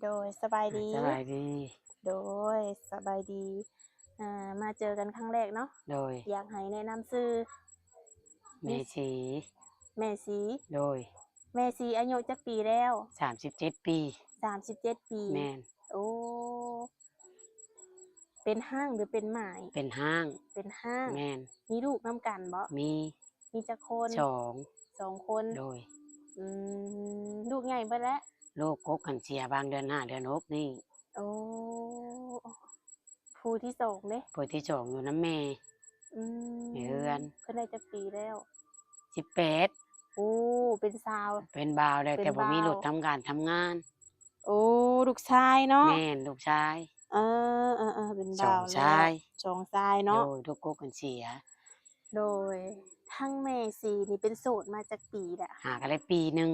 ໂດຍ ສະບາຍດີ ສະບາຍດີ ໂດຍ ສະບາຍດີ ອ່າ ມາເຈີກັນຄັ້ງແລກເນາະ ໂດຍ ຢາກໃຫ້ແນະນຳຊື່ ແມ່ສີ ແມ່ສີ ໂດຍ ແມ່ສີອາຍຸຈັກປີແລ້ວ? ສາມສິບເຈັດປີ ສາມສິບເຈັດປີ ແມ່ນ ໂອ້ ເປັນຮ້າງຫຼືເປັນໝ້າຍ? ເປັນຮ້າງ ເປັນຮ້າງ ແມ່ນ ມີລູກນຳກັນບໍ່? ມີ ມີຈັກຄົນ? ສອງ ສອງຄົນ ໂດຍ ອືມ ລູກໃຫຍ່ເບິດແລ້ວ? ລູກກົກຫັ້ນເສຍຫວ່າງເດືອນຫ້າເດືອນຫົກນີ້ ໂອ້ ຜູ້ທີສອງເດ້? ຜູ້ທີສອງຢູ່ນຳແມ່ ອືມ ໃນເຮືອນ ເພິ່ນໄດ້ຈັກປີແລ້ວ? ສິບແປດ ໂອ້ ເປັນຊາວ ເປັນບ່າວແລ້ວ ເປັນບ່າວ ແຕ່ບໍ່ມີລົດທຳການທຳງານ ໂອ້ ລູກຊາຍເນາະ ແມ່ນ ລູກຊາຍ ເອີ ເອີ ເອີ ເປັນບ່າວແລ້ວ ສອງຊາຍ ສອງຊາຍເນາະ ໂດຍ ລູກກົກຫັ້ນເສຍ ໂດຍ ທັງແມ່ສີນີ້ເປັນໂສດມາຈັກປີແລ້ວ? ຫາກໍໄດ້ປີໜຶ່ງ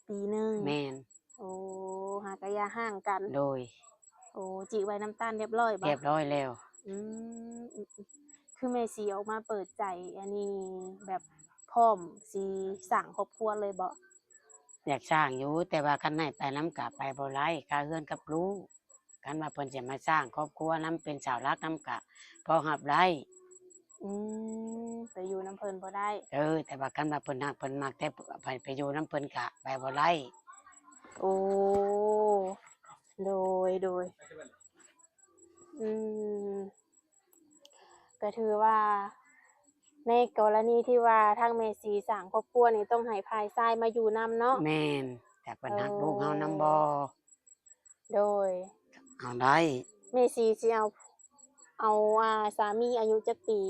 ປີໜຶ່ງ ແມ່ນ ໂອ້ ຫາກໍຢ່າຮ້າງກັນ ໂດຍ ໂອ້ ຈີກໄວ້ນ້ຳຕານຮຽບຮ້ອຍບໍ່? ຮຽບຮ້ອຍແລ້ວ ອືມ ອືມ ອືມ ຄືແມ່ສີອອກມາເປີດໃຈ ອັນນີ້ແບບພ້ອມຊິສ້າງຄອບຄົວເລີຍບໍ່? ຢາກສ້າງຢູ່ ແຕ່ວ່າຄັນໃຫ້ໄປນຳກະໄປບໍ່ໄດ້ ກະເຮືອນກັບລູກ ຄັນວ່າເພິ່ນຊິມາສ້າງຄອບຄົວນຳ ເປັນເສົາຫຼັກນຳ ກະພໍຮັບໄດ້ ອືມ ໄປຢູ່ນຳເພິ່ນບໍ່ໄດ້ ເອີ ແຕ່ວ່າຄັນວ່າເພິ່ນຮັກເພິ່ນມັກ ແຕ່ໄປ ໄປຢູ່ນຳເພິ່ນກະໄປບໍ່ໄດ້ ໂອ້ ໂດຍ ໂດຍ ອືມ ກໍຖືວ່າໃນກໍລະນີທີ່ວ່າທາງແມ່ສີສ້າງຄອບຄົວນີ້ ຕ້ອງໃຫ້ຝ່າຍຊາຍມາຢູ່ນຳເນາະ ແມ່ນ ຈັກເພິ່ນຮັກ ເອີ ລູກເຮົານຳບໍ່ ໂດຍ ເອົາໄດ້ ແມ່ສີຊິເອົາ ເອົາ ອ່າ ສາມີອາຍຸຈັກປີ?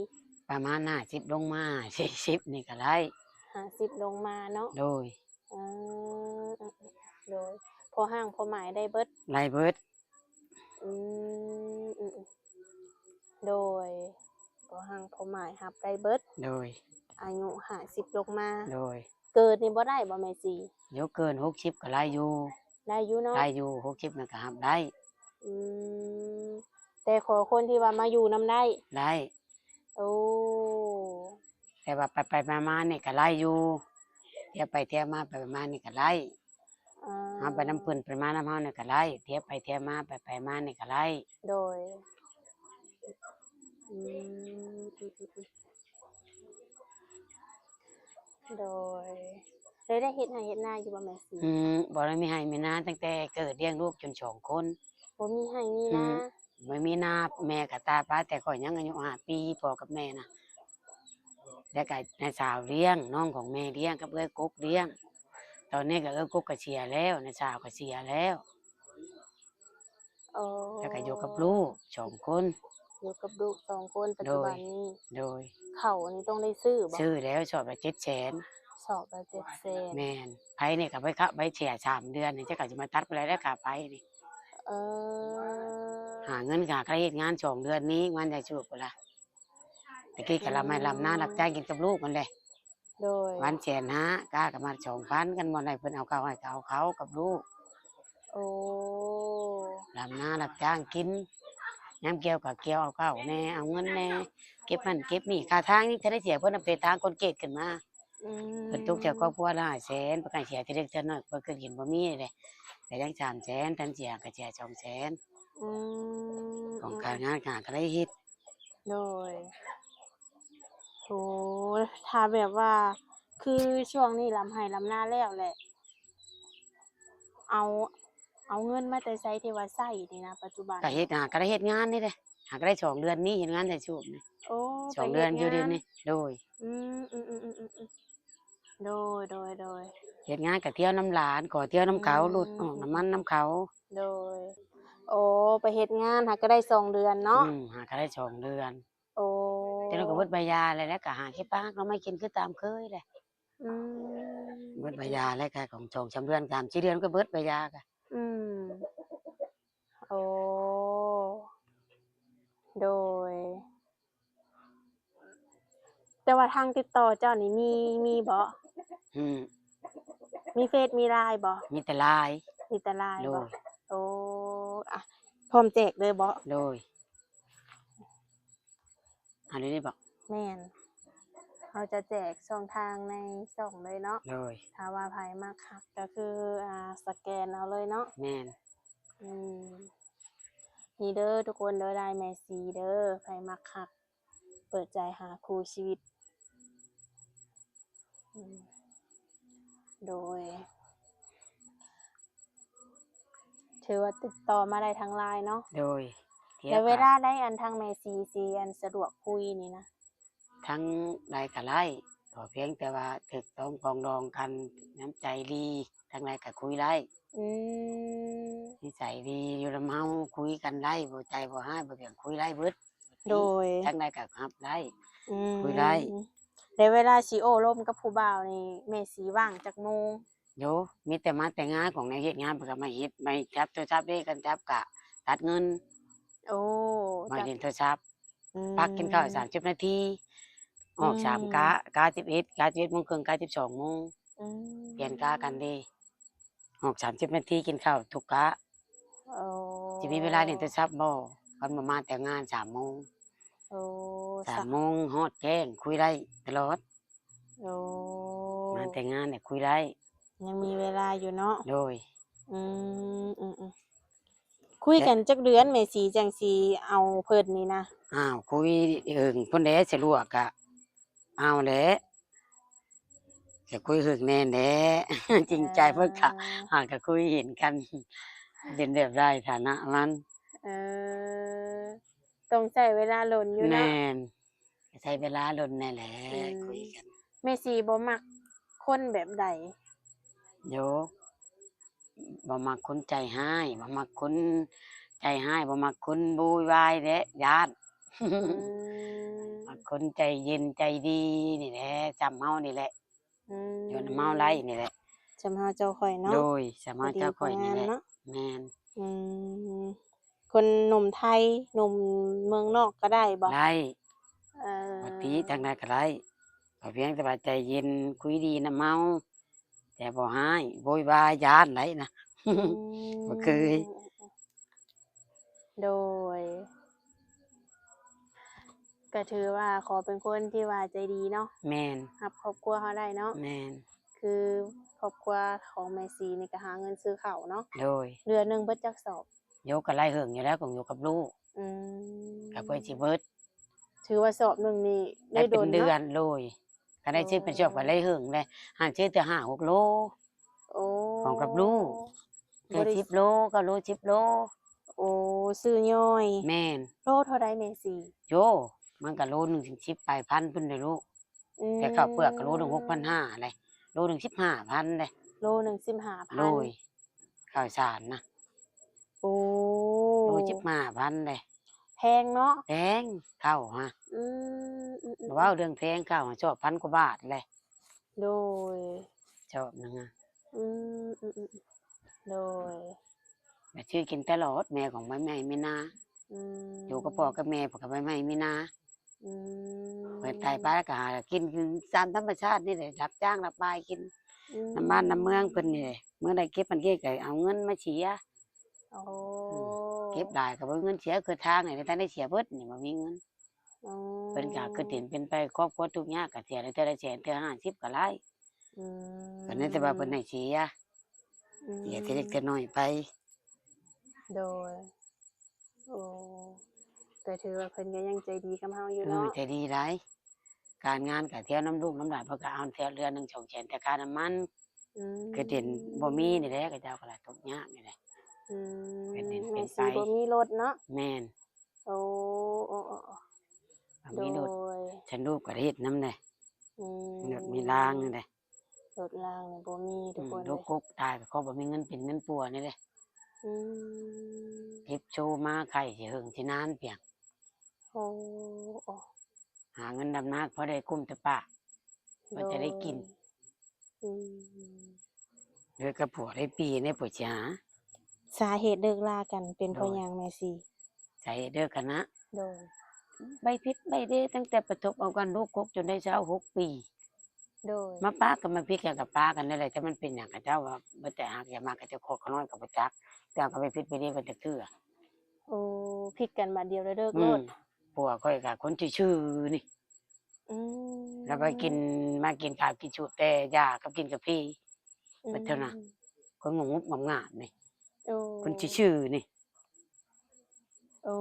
ປະມານຫ້າສິບລົງມາ ສີ່ສິບນີ້ກໍໄດ້ ຫ້າສິບລົງມາເນາະ ໂດຍ ເອີ ໂດຍ ພໍຮ່າງພໍໝາຍໄດ້ເບິດ ໄດ້ເບິດ ອືມ ອືມ ອືມ ໂດຍ ພໍຮ່າງພໍໝາຍຮັບໄດ້ເບິດ ໂດຍ ອາຍຸຫ້າສິບລົງມາ ໂດຍ ເກີນນີ້ບໍ່ໄດ້ບໍ່ແມ່ສີ? ເດີ ເກີນຫົກສິບກໍໄດ້ຢູ່ ໄດ້ຢູ່ເນາະ ໄດ້ຢູ່ ຫົກສິບນັ້ນກໍຮັບໄດ້ ອືມ ແຕ່ຂໍຄົນທີ່ວ່າມາຢູ່ນຳໄດ້ ໄດ້ ໂອ້ ແຕ່ວ່າໄປໆມາໆນີ້ກໍໄດ້ຢູ່ ທ່ຽວໄປທ່ຽວມາ ໄປໆມານີ້ກໍໄດ້ ອ່າ ເຮົາໄປນຳເພິ່ນ ເພິ່ນມານຳເຮົານີ້ກໍໄດ້ ທ່ຽວໄປທ່ຽວມາ ໄປໆມານີ້ກໍໄດ້ ໂດຍ ອືມ ອືມ ອືມ ອືມ ໂດຍ ແລ້ວໄດ້ເຮັດໄຮ່ເຮັດນາຢູ່ບໍ່ແມ່ສີ? ອືມ ບໍ່ໄດ້ມີໄຮ່ມີນາ ຕັ້ງແຕ່ເກີດລ້ຽງລູກຈົນສອງຄົນ ບໍ່ມີໄຮ່ມີນາ ອືມ ບໍ່ມີນາ ແມ່ກໍຕາຍໄປແຕ່ຂ້ອຍຍັງອາຍຸຫ້າປີ ພໍ່ກັບແມ່ນະ ແລ້ວກໍນ້າສາວລ້ຽງ ນ້ອງຂອງແມ່ລ້ຽງ ກັບເອື້ອຍກົກລ້ຽງ ຕອນນີ້ກໍເອື້ອຍກົກກໍເສຍແລ້ວ ນ້າສາວກໍເສຍແລ້ວ ໂອ້ ແລ້ວກໍຢູ່ກັບລູກສອງຄົນ ຢູ່ກັບລູກສອງຄົນປັດຈຸບັນນີ້ ໂດຍ ໂດຍ ເຂົ້ານີ້ຕ້ອງໄດ້ຊື້ບໍ່? ຊື້ແລ້ວ ສອບລະເຈັດແສນ ສອບລະເຈັດແສນ ແມ່ນ ໄຟນີ້ກໍໄປຂະ ໄປເສຍສາມເດືອນນີ້ ຈັກເຂົາຊິມາຕັດເມື່ອໃດແລ້ວຄ່າໄຟນີ້ ເອີ ຫາເງິນຫາກະເຮັດງານສອງເດືອນນີ້ ງານໄດ້ສູບພຸ້ນລະ ແຕ່ກີ້ກໍລຳໄຮ່ລຳນາ ອືມ ຮັບຈ້າງກິນກັບລູກຫັ້ນແຫຼະ ໂດຍ ວັນແສນຫ້າ ກ້າກໍມາສອງພັນ ຄັນບໍ່ໄດ້ເພິ່ນເອົາເຂົ້າໃຫ້ກໍເອົາເຂົ້າກັບລູກ ໂອ້ ລຳນາຮັບຈ້າງກິນ ຍາມກ່ຽວກໍກ່ຽວເອົາເຂົ້າແດ່ ເອົາເງິນແດ່ ເກັບຫັ້ນເກັບນີ້ ຄ່າທາງຍັງທັນໄດ້ເສຍ ເພິ່ນເອົາໄປທາງຄອນກຣີດຂຶ້ນມາ ອືມ ເພິ່ນຕົກໃຈຄອບຄົວລະຫ້າແສນ ເພິ່ນໃຫ້ເສຍທີເລັກທີນ້ອຍ ເພິ່ນຂຶ້ນກິນບໍ່ມີເດ້ ແຕ່ຍັງສາມແສນ ທັນເສຍກໍເສຍສອງແສນ ອືມ ຂອງການງານກະຫາກໍໄດ້ເຮັດ ໂດຍ ໂອ້ ຖ້າແບບວ່າ ຄືຊ່ວງນີ້ລຳໄຮ່ລຳນາແລ້ວແຫຼະ ເອົາ ເອົາເງິນມາແຕ່ໃສທີ່ວ່າໃຊ້ນີ້ນະ ປັດຈຸບັນ? ກໍເຮັດ ຫາກໍໄດ້ເຮັດງານນີ້ແຫຼະ ຫາກໍໄດ້ສອງເດືອນນີ້ ເຮັດງານໃສ່ສູບນີ້ ໂອ້ ສອງເດືອນຢູ່ດຽວນີ້ ໂດຍ ອືມ ອືມ ໂດຍ ໂດຍ ໂດຍ ເຮັດງານກໍທ່ຽວນຳຫຼານ ກໍທ່ຽວນຳເຂົາ ອືມ ລົດອອກນ້ຳມັນນຳເຂົາ ໂດຍ ໂອ້ ໄປເຮັດງານຫາກໍໄດ້ສອງເດືອນເນາະ ອືມ ຫາກໍໄດ້ສອງເດືອນ ໂອ້ ແຕ່ລະກໍເບິດໃບຢາແລ້ວ ແລ້ວກໍຫາເກັບຜັກໜໍ່ໄມ້ກິນຄືຕາມເຄີຍແຫຼະ ອືມ ເບິດໃບຢາແລ້ວ ຂາຍຂອງສອງສາມເດືອນ ສາມສີ່ເດືອນກໍເບິດໃບຢາກະ ອືມ ໂອ້ ໂດຍ ແຕ່ວ່າທາງຕິດຕໍ່ເຈົ້ານີ້ມີ ມີບໍ່? ອືມ ມີເຟສ ມີລາຍບໍ່? ມີແຕ່ລາຍ ມີແຕ່ລາຍບໍ່? ໂດຍ ໂອ້ ອະ ພ້ອມແຈກເລີຍບໍ່? ໂດຍ ເອົາເລີຍບໍ່? ແມ່ນ ເຮົາຈະແຈກຊ່ອງທາງໃນຊ່ອງເລີຍເນາະ ໂດຍ ຖ້າວ່າໃຜມັກຮັກກໍຄື ອ່າ ສະແກນເອົາເລີຍເນາະ ແມ່ນ ອືມ ນີ້ເດີທຸກຄົນເດີ ລາຍແມ່ສີເດີ ໃຜມັກຮັກ ເປີດໃຈຫາຄູ່ຊີວິດ. ອືມ ໂດຍ ຖືວ່າຕິດຕໍ່ມາໄດ້ທາງລາຍເນາະ. ໂດຍ ແລ້ວເວລາໃດອັນທາງແມ່ສີຊິອັນສະດວກຄຸຍນີ້ນະ? ທາງໃດກໍໄດ້ ຂໍພຽງແຕ່ວ່າຖືກຕ້ອງປອງດອງກັນ ນ້ຳໃຈດີ ທາງໃດກໍຄຸຍໄດ້. ອືມ ນິໄສດີ ຢູ່ນຳເຮົາຄຸຍກັນໄດ້ ບໍ່ໃຈບໍ່ຮ້າຍບໍ່ຫຍັງ ຄຸຍໄດ້ເບິດ. ໂດຍ ທາງໃດກໍຮັບໄດ້ ອືມ ຄຸຍໄດ້. ແລ້ວເວລາຊິໂອ້ລົມກັບຜູ້ບ່າວນີ້ ແມ່ສີວ່າງຈັກໂມງ? ໂດ ມີແຕ່ມາແຕ່ງານ ຂອງໃນວຽກງານເພິ່ນກໍມາເຮັດ ມາຈັບໂທລະສັບເດ້ ຄັນຈັບກະຕັດເງິນ. ໂອ້ ມາຫຼິ້ນໂທລະສັບ ອືມ ພັກກິນເຂົ້າສາມສິບນາທີ ອອກສາມ ອືມ ກະ ກະສິບເອັດ ກະສິບເອັດໂມງເຄິ່ງ ກະສິບສອງໂມງ. ອືມ ປ່ຽນກະກັນເດ້ ອອກສາມສິບນາທີກິນເຂົ້າທຸກກະ. ໂອ້ ຊິມີເວລາຫຼິ້ນໂທລະສັບບໍ່? ຄັນບໍ່ມາແຕ່ງານສາມໂມງ. ໂອ້ ສາມໂມງຮອດແຈ້ງ ຄຸຍໄດ້ຕະຫຼອດ. ໂອ້ ມາແຕ່ງານນີ້ຄຸຍໄດ້ ຍັງມີເວລາຢູ່ເນາະ. ໂດຍ ອືມ ອືມ ອືມ ຄຸຍກັນຈັກເດືອນແມ່ສີຈັ່ງຊິເອົາເພິ່ນນີ້ນະ? ອ້າວ ຄຸຍເຫິງພຸ້ນແຫຼະ ສະດວກກະເອົາແຫຼະ ກະຄຸຍເຫິງແນ່ແຫຼະ ຈິງໃຈເພິ່ນກະ ເອີ ຫາກະຄຸຍເຫັນກັນ ເປັນແບບໃດຖານະມັນ. ເອີ ຕ້ອງໃຊ້ເວລາດົນຢູ່ເນາະ. ແມ່ນ ໃຊ້ເວລາດົນແນ່ແຫຼະ ອືມ ຄຸຍກັນ. ແມ່ສີບໍ່ມັກຄົນແບບໃດ? ໂດ ບໍ່ມັກຄົນໃຈຮ້າຍ ບໍ່ມັກຄົນໃຈຮ້າຍ ບໍ່ມັກຄົນໂວຍວາຍແຫຼະ ຢ້ານ. ອືມ ມັກຄົນໃຈເຢັນໃຈດີນີ້ແຫຼະ ຊ່ຳເຮົານີ້ແຫຼະ. ອືມ ຢູ່ນຳເຮົາໄດ້ນີ້ແຫຼະ ຊ່ຳເຮົາເຈົ້າຂ້ອຍເນາະ. ໂດຍ ຊ່ຳເຮົາເຈົ້າຂ້ອຍນີ້ແຫຼະ ແມ່ນ. ອືມ ຄົນໜຸ່ມໄທ ໜຸ່ມເມືອງນອກກໍໄດ້ບໍ່? ໄດ້ ເອີ ປະຕິທາງໃດກໍໄດ້ ຂໍພຽງແຕ່ວ່າໃຈເຢັນ ຄຸຍດີນຳເຮົາ ແຕ່ບໍ່ຮ້າຍ ໂວຍວາຍ ຢ້ານໄດ໋ນະ. ອືມ ບໍ່ເຄີຍ. ໂດຍ ກໍຖືວ່າຂໍເປັນຄົນທີ່ວ່າໃຈດີເນາະ. ແມ່ນ ຮັບຄອບຄົວເຮົາໄດ້ເນາະ. ແມ່ນ ຄືຄອບຄົວຂອງແມ່ສີນີ້ກໍຫາເງິນຊື້ເຂົ້າເນາະ. ໂດຍ ເດືອນໜຶ່ງເບິດຈັກສອບ? ໂຍ ກໍໄດ້ເຫິງຢູ່ແລ້ວ ກໍຢູ່ກັບລູກ. ອືມ ກໍເພື່ອຊິເບິດ ຖືວ່າສອບໜຶ່ງນີ້ໄດ້ດົນເນາະ. ເປັນເດືອນ ໂດຍ ຄັນໄດ້ຊື້ເປັນສອບກໍໄດ້ເຫິງເດ້ ຫັ້ນຊື້ແຕ່ຫ້າຫົກໂລ. ໂອ້ ຂອງກັບລູກ ເຫຼືອສິບໂລ ເກົ້າໂລ ສິບໂລ. ໂອ້ ຊື້ຍ່ອຍ. ແມ່ນ ໂລເທົ່າໃດແມ່ສີ? ໂຍ ມັນກໍໂລໜຶ່ງສິບປາຍພັນພຸ້ນເດ້ລູກ. ອືມ ແຕ່ເຂົ້າເປືອກກໍໂລໜຶ່ງຫົກພັນຫ້າເດ້ ໂລໜຶ່ງສິບຫ້າພັນເດ້. ໂລໜຶ່ງສິບຫ້າພັນ. ໂດຍ ເຂົ້າສານນະ. ໂອ້ ໂລສິບຫ້າພັນເດ້ ແພງເນາະ. ແພງ ເຂົ້າຫະ. ອືມ ອືມ ອືມ ເວົ້າເລື່ອງແພງ ເຂົ້າຫະ ຊອບພັນກວ່າບາດເດ້. ໂດຍ ຊອບໜຶ່ງຫະ. ອືມ ອືມ ອືມ ໂດຍ ແມ່ຊື້ກິນຕະຫຼອດ ແມ່ຂອງໃບໄມ້ມີນາ. ອືມ ຢູ່ກັບພໍ່ກັບແມ່ ເພິ່ນກໍໃບໄມ້ມີນາ. ອືມ ເພິ່ນຕາຍໄປກໍຫາກິນຕາມທຳມະຊາດນີ້ແຫຼະ ຮັບຈ້າງຮັບບາຍກິນ ອືມ ນຳບ້ານນຳເມືອງເພິ່ນນີ້ແຫຼະ. ເມື່ອໃດເກັບມັນເກັບກໍເອົາເງິນມາເສຍ. ໂອ້ ອືມ ເກັບຫຼາຍກໍບໍ່ມີເງິນເສຍ ຄືທາງນີ້ ແຕ່ໄດ້ເສຍເບິດນີ້ ບໍ່ມີເງິນ. ອໍ ເພິ່ນກໍຄືເຫັນເປັນໄປຄອບຄົວທຸກຍາກ ກໍເສຍໄດ້ເທື່ອລະແສນ ເທື່ອຫ້າສິບກໍຫຼາຍ. ອືມ ກໍນັ້ນແຕ່ວ່າເພິ່ນໃຫ້ເສຍ ອືມ ເສຍແຕ່ເລັກແຕ່ນ້ອຍໄປ. ໂດຍ ໂອ້ ແຕ່ຖືວ່າເພິ່ນກໍຍັງໃຈດີກັບເຮົາຢູ່ເນາະ. ເອີ ໃຈດີຫຼາຍ ການງານກໍທ່ຽວນຳລູກນຳຫຼານ ເພິ່ນກໍເອົາແຕ່ເດືອນໜຶ່ງສອງແສນ ແຕ່ຄ່ານ້ຳມັນ. ອືມ ຄືເຫັນບໍ່ມີນີ້ແຫຼະ ເຂົາເຈົ້າກໍລະທຸກຍາກນີ້ແຫຼະ. ອືມ ເປັນເຫັນເປັນໄປ ແມ່ສີບໍ່ມີລົດເນາະ. ແມ່ນ. ໂອ້ ໂອ້ ໂອ້ ໂອ້ ກໍມີລົດ ໂດຍ ຊັ້ນລູກກໍໄດ້ເຮັດນຳເດ້. ອືມ ມີລົດມີລາງນີ້ເດ້ ລົດລາງນີ້ບໍ່ມີທຸກຄົນເອີຍ. ອືມ ລູກກົກຕາຍກໍເພາະບໍ່ມີເງິນກິນເງິນປົວນີ້ເດ້. ອືມ ເຈັບໂຊມາໄຂ້ຊິເຫິງຊິນານປຽງ. ໂອ້ ໂອ້ ຫາເງິນດຳນາພໍໄດ້ກຸ້ມແຕ່ປາກ ພໍຈະໄດ້ກິນ. ໂດຍ ອືມ ເລີກກັບຜົວໄດ້ປີແລ້ວ ຜົວຊິຫາ. ສາເຫດເລີກລາກັນເປັນເພາະຫຍັງແມ່ສີ? ສາເຫດເລີກກັນນະ ໂດຍ ໃບຜິດໃບເດ ຕັ້ງແຕ່ປະທົບເອົາກັນລູກກົກຈົນໄດ້ຊາວຫົກປີ. ໂດຍ ມາປະກັນ ມາຜິດກັນກໍປະກັນນັ້ນແຫຼະ ແຕ່ມັນເປັນຫຍັງ ເຂົາເຈົ້າວ່າບໍ່ແຕ່ຮັກຢາກມັກ ເຂົາເຈົ້າຄອກເຂົານ້ອຍກໍບໍ່ຈັກ ແຕ່ກໍໄປຜິດໄປເດກັນຈັກເທື່ອ. ໂອ້ ຜິດກັນບາດດຽວແລ້ວເລີກໂລດ. ອືມ ຜົວຂ້ອຍກໍຄົນຊື່ໆນີ້. ອືມ ແລ້ວໄປກິນ ມາກິນກາບກິນສູບແຕ່ຢາກັບກິນກາເຟ ອືມ ເບິດເທົ່ານັ້ນ. ຄົນງຸບງາບນີ້ ໂອ້ ຄົນຊື່ໆນີ້. ໂອ້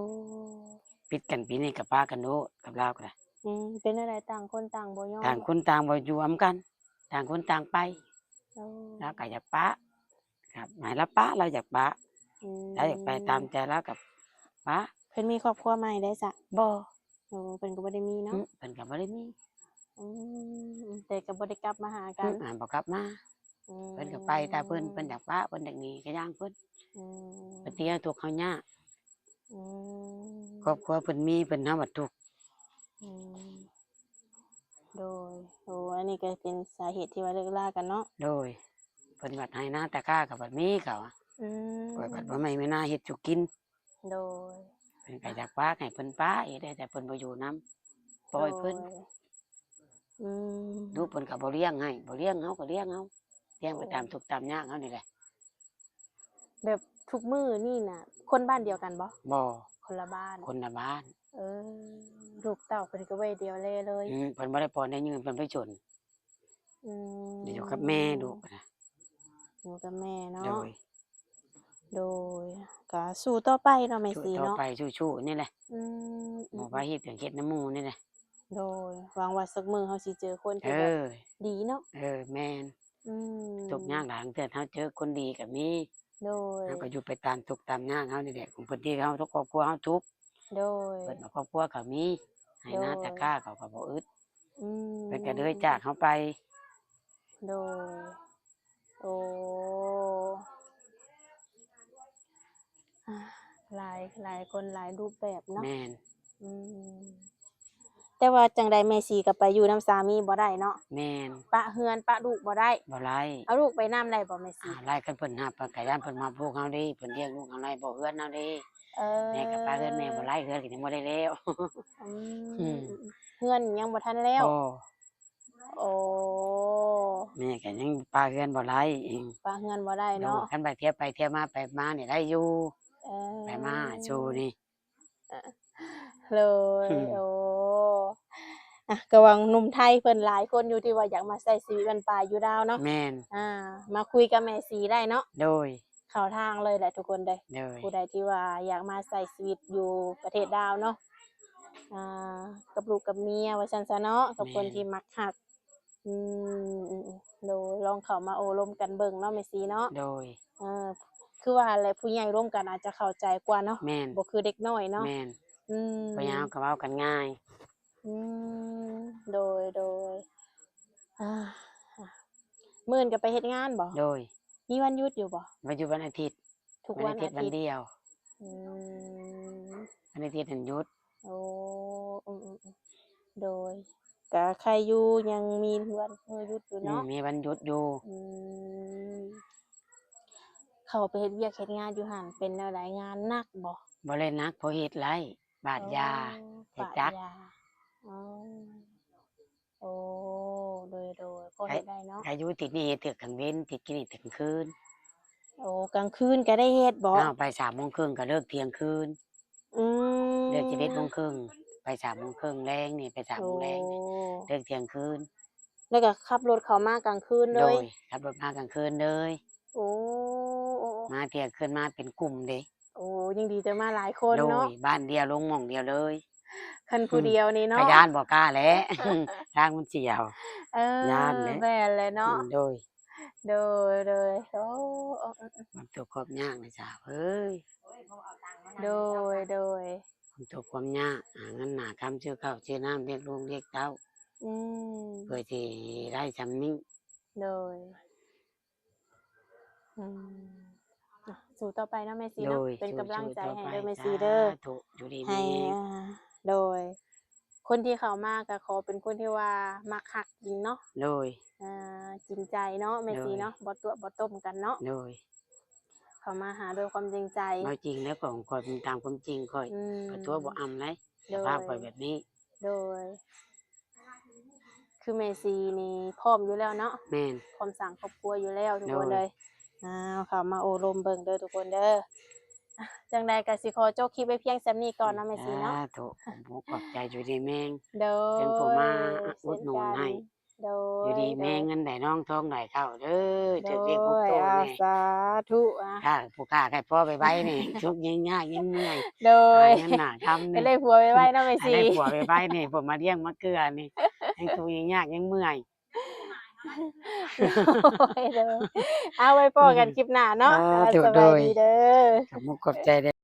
ຜິດກັນປີນີ້ກໍປະກັນໂລດກັບລາວກໍໄດ້. ອືມ ເປັນແນວໃດ ຕ່າງຄົນຕ່າງບໍ່ຍອມ ຕ່າງຄົນຕ່າງບໍ່ຢູ່ນຳກັນ ຕ່າງຄົນຕ່າງໄປ. ໂອ້ ລາວກໍຢາກປະ ກໍໃຫ້ລາວປະ ລາວຢາກປະ. ອືມ ລາວຢາກໄປຕາມໃຈລາວກໍປະ. ເພິ່ນມີຄອບຄົວໃໝ່ແລ້ວຊະ? ບໍ່. ໂອ້ ເພິ່ນກໍບໍ່ໄດ້ມີເນາະ. ອືມ ເພິ່ນກໍບໍ່ໄດ້ມີ. ອືມ ແຕ່ກໍບໍ່ໄດ້ກັບມາຫາກັນ. ອືມ ບໍ່ກັບມາ. ອືມ ເພິ່ນກໍໄປຕາເພິ່ນ ເພິ່ນຢາກປະ ເພິ່ນຢາກໜີກໍຢ່າງເພິ່ນ. ອືມ ເພິ່ນທີ່ເຮົາທຸກເຮົາຍາກ. ອືມ ຄອບຄົວເພິ່ນມີ ເພິ່ນ ເຮົາບັດທຸກ. ອືມ ໂດຍ ໂອ້ ອັນນີ້ກໍເປັນສາເຫດທີ່ວ່າເລີກລາກັນເນາະ. ໂດຍ ເພິ່ນບັດໄຮ່ນາຕາກ້າກໍບັດມີເຂົາ. ອືມ ຂ້ອຍບັດບໍ່ໄດ້ມີນາເຮັດຢູ່ກິນ. ໂດຍ ເພິ່ນກໍຢາກປະໃຫ້ເພິ່ນປະ ເຮັດໃຫ້ ແຕ່ເພິ່ນບໍ່ຢູ່ນຳ ປ່ອຍເພິ່ນ. ໂດຍ ອືມ ລູກເພິ່ນກໍບໍ່ລ້ຽງໃຫ້ ບໍ່ລ້ຽງເຮົາກໍລ້ຽງເຮົາ ລ້ຽງໄປຕາມທຸກຕາມຍາກເຮົານີ້ແຫຼະ. ແບບທຸກມື້ນີ້ນະ ຄົນບ້ານດຽວກັນບໍ່? ບໍ່ ຄົນລະບ້ານ. ຄົນລະບ້ານ. ເອີ ລູກເຕົ້າເພິ່ນກໍໄວ້ດຽວແລເລີຍ. ອືມ ເພິ່ນບໍ່ໄດ້ປ້ອນໄດ້ຍືນ ເພິ່ນໄປຊົນ. ອືມ ຢູ່ກັບແມ່ລູກນະ. ຢູ່ກັບແມ່ເນາະ. ໂດຍ ໂດຍ ກໍສູ້ຕໍ່ໄປເນາະແມ່ສີເນາະ. ສູ້ຕໍ່ໄປ ສູ້ໆນີ້ແຫຼະ. ອືມ ບໍ່ວ່າເຮັດຫຍັງເຮັດນຳໝູ່ນີ້ແຫຼະ. ໂດຍ ຫວັງວ່າສັກມື້ເຮົາຊິເຈີຄົນທີ່ແບບ ເອີ ດີເນາະ. ເອີ ແມ່ນ. ອືມ ທຸກຍາກຫຼາຍ ລາງເທື່ອເຮົາເຈີຄົນດີກໍມີ. ໂດຍ ເຮົາກໍຢູ່ໄປຕາມທຸກຕາມຍາກເຮົານີ້ແຫຼະ ຂອງເພິ່ນທີ່ເຮົາທຸກຄອບຄົວເຮົາທຸກ. ໂດຍ ເພິ່ນວ່າຄອບຄົວເຂົາມີ ໄຮ່ນາຕາກ້າເຂົາກໍບໍ່ອຶດ. ອືມ ເພິ່ນກໍເລີຍຈາກເຮົາໄປ. ໂດຍ ໂອ້ ອາ ຫຼາຍ ຫຼາຍຄົນຫຼາຍຮູບແບບເນາະ. ແມ່ນ. ອືມ ແຕ່ວ່າຈັ່ງໃດແມ່ສີກໍໄປຢູ່ນຳສາມີບໍ່ໄດ້ເນາະ. ແມ່ນ. ປະເຮືອນປະລູກບໍ່ໄດ້. ບໍ່ໄດ້. ເອົາລູກໄປນຳໄດ້ບໍ່ແມ່ສີ? ອາ ໄດ້ ຄັນເພິ່ນຮັບ ກໍຢ້ານເພິ່ນຮັບລູກເຮົາເດ້ ເພິ່ນລ້ຽງລູກເຮົາໄດ້ບໍ່ ເຮືອນເຮົາເດ້. ເອີ ແມ່ກໍປະເຮືອນແມ່ບໍ່ໄດ້ ເຮືອນກໍຍັງບໍ່ໄດ້ແລ້ວ. ອືມ ອືມ ເຮືອນຍັງບໍ່ທັນແລ້ວ. ບໍ່. ໂອ້ ແມ່ກໍຍັງປະເຮືອນບໍ່ໄດ້. ປະເຮືອນບໍ່ໄດ້ເນາະ. ໂດຍ ຄັນໄປທ່ຽວໄປທ່ຽວມາ ໄປມານີ້ໄດ້ຢູ່. ເອີ ໄປມາຫາສູ່ນີ້. ໂດຍ. ອືມ ໂອ້ ອະ ກໍຫວັງໜຸ່ມໄທເພິ່ນຫຼາຍຄົນຢູ່ທີ່ວ່າຢາກມາໃຊ້ຊີວິດບັ້ນປາຍຢູ່ລາວເນາະ. ແມ່ນ. ອາ ມາຄຸຍກັບແມ່ສີໄດ້ເນາະ. ໂດຍ. ເຂົ້າທາງເລີຍແຫຼະທຸກຄົນເດີ. ໂດຍ. ຜູ້ໃດທີ່ວ່າຢາກມາໃຊ້ຊີວິດຢູ່ປະເທດລາວເນາະ ອາ ກັບລູກກັບເມຍວ່າຊັ້ນຊະເນາະ ກັບຄົນທີ່ມັກຮັກ. ອືມ ໂດຍ ລອງເຂົ້າມາໂອ້ລົມກັນເບິ່ງເນາະແມ່ສີເນາະ. ໂດຍ. ເອີ ຄືວ່າແຫຼະ ຜູ້ໃຫຍ່ລົມກັນອາດຈະເຂົ້າໃຈກວ່າເນາະ. ແມ່ນ. ບໍ່ຄືເດັກນ້ອຍເນາະ. ແມ່ນ. ອືມ ຜູ້ໃຫຍ່ເຮົາກໍເວົ້າກັນງ່າຍ. ອືມ ໂດຍ ໂດຍ. ອາ ມື້ອື່ນກໍໄປເຮັດງານບໍ່? ໂດຍ. ມີວັນຢຸດຢູ່ບໍ່? ວັນຢຸດວັນອາທິດ. ທຸກວັນອາທິດ ວັນອາທິດວັນດຽວ. ອືມ ວັນອາທິດຫັ້ນຢຸດ. ໂອ້ ອືມໆໆ ໂດຍ ກະໄຄຢູ່ ຍັງມີວັນຢຸດຢູ່ເນາະ. ອືມ ມີວັນຢຸດຢູ່. ອືມ ເຂົ້າໄປເຮັດວຽກເຮັດງານຢູ່ຫັ້ນ ເປັນແນວໃດ? ງານໜັກບໍ່? ບໍ່ໄດ້ໜັກ ພໍເຮັດໄດ້ ບາດຢາ. ອໍ ເຮັດຈັກ. ປະຢາ. ອໍ ໂອ້ ໂດຍໆ ພໍເຮັດໄດ້ເນາະ. ກະຢູ່ຕິດນີ້ເຮັດເທື່ອກາງເວັນ ຕິດກິນນີ້ເທື່ອກາງຄືນ. ໂອ້ ກາງຄືນກໍໄດ້ເຮັດບໍ? ອ້າວ ໄປສາມໂມງເຄິ່ງກໍເລີກທ່ຽງຄືນ. ອືມ ເລີກສິບເອັດໂມງເຄິ່ງ ໄປສາມໂມງເຄິ່ງແລງນີ້ ໄປສາມໂມງແລງນີ້. ໂອ້ ເລີກທ່ຽງຄືນ. ແລ້ວກໍຂັບລົດເຂົ້າມາກາງຄືນເລີຍ? ໂດຍ ຂັບລົດມາກາງຄືນເລີຍ. ໂອ້ ໂອ້ ໂອ້ ມາທ່ຽງຄືນ ມາເປັນກຸ່ມເດ້. ໂອ້ ຍັງດີແຕ່ມາຫຼາຍຄົນເນາະ. ໂດຍ ບ້ານດຽວ ລົງໝ່ອງດຽວເລີຍ. ຄັນຜູ້ດຽວນີ້ເນາະ ອືມ ກໍຢ້ານບໍ່ກ້າແຫຼະ ທາງມັນສຽວ. ເອີ ຢ້ານແຫຼະ. ແມ່ນແຫຼະເນາະ. ອືມ ໂດຍ ໂດຍ ໂດຍ. ໂອ້ ຄວາມທຸກຄວາມຍາກນະສາວເອີຍ. ໂດຍ ໂດຍ. ຄວາມທຸກຄວາມຍາກ ຫາເງິນຫາຄຳ ຊື້ເຂົ້າຊື້ນ້ຳ ລ້ຽງລູກລ້ຽງເຕົ້າ. ອືມ ເພື່ອຊິໄດ້ຊ່ຳນີ້. ໂດຍ. ອືມ ສູ້ຕໍ່ໄປເນາະແມ່ສີເນາະ. ໂດຍ ເປັນກຳລັງໃຈໃຫ້ເດີແມ່ສີເດີ. ສາທຸ ຢູ່ດີມີແຮງ. ໂດຍ ຄົນທີ່ເຂົ້າມາກໍຂໍເປັນຄົນທີ່ວ່າມັກຮັກຈິງເນາະ. ໂດຍ ອ່າ ຈິງໃຈເນາະແມ່ສີເນາະ. ໂດຍ ບໍ່ຕົວະບໍ່ຕົ້ມກັນເນາະ. ໂດຍ ເຂົ້າມາຫາດ້ວຍຄວາມຈິງໃຈ. ເວົ້າຈິງແລ້ວ ຂອງຂ້ອຍເປັນຕາມຄວາມຈິງຂ້ອຍ. ອືມ ບໍ່ຕົວະບໍ່ອຳເລີຍ. ໂດຍ ສະພາບຂ້ອຍແບບນີ້. ໂດຍ ຄືແມ່ສີນີ້ພ້ອມຢູ່ແລ້ວເນາະ. ແມ່ນ ພ້ອມສ້າງຄອບຄົວຢູ່ແລ້ວທຸກຄົນເອີຍ. ໂດຍ ອ້າວ ເຂົ້າມາໂອ້ລົມເບິ່ງເດີທຸກຄົນເດີ. ຈັ່ງໃດກໍຊິຂໍຈົບຄລິບໄວ້ພຽງສ່ຳນີ້ກ່ອນເນາະແມ່ສີເນາະ. ສາທຸ ຂອບອົກຂອບໃຈ ຢູ່ດີມີແຮງ. ໂດຍ ເປັນຜູ້ມາອຸດໜູນໃຫ້. ໂດຍ ຢູ່ດີ ໂດ ມີ ຍ ເງິນໄດ້ນ້ອງ ທ້ອງໄດ້ເຂົ້າເດີ້ ໂດ ຖືກເລກຖືກໂຕ ຍ ອ່າ ແດ່ ສາທຸ ອ່າ ຖ້າຜູ້ຄ້າຂາຍພໍໄວໆນີ້ ທຸກຍາກໆຍັງເມື່ອຍ ໂດ ຫາ ຍ ເງິນໜ້າຄ່ຳນີ້ ໃຫ້ໄດ້ຜົວໄວໆເນາະແມ່ ໃຫ້ ສີ ໄດ້ຜົວໄວໆນີ້ ຜົວມາລ້ຽງມາເກືອນີ້ ຍັງທຸກຍາກຍັງເມື່ອຍ ໂດຍ ໂດຍ ເອົາໄວ້ພໍ້ກັນ ອືມ ຄລິບໜ້າເນາະ ເອີ ອ່າ ໂດຍ ສະບາຍດີເດີ້ ຂອບມຸກຂອບໃຈເດີ້.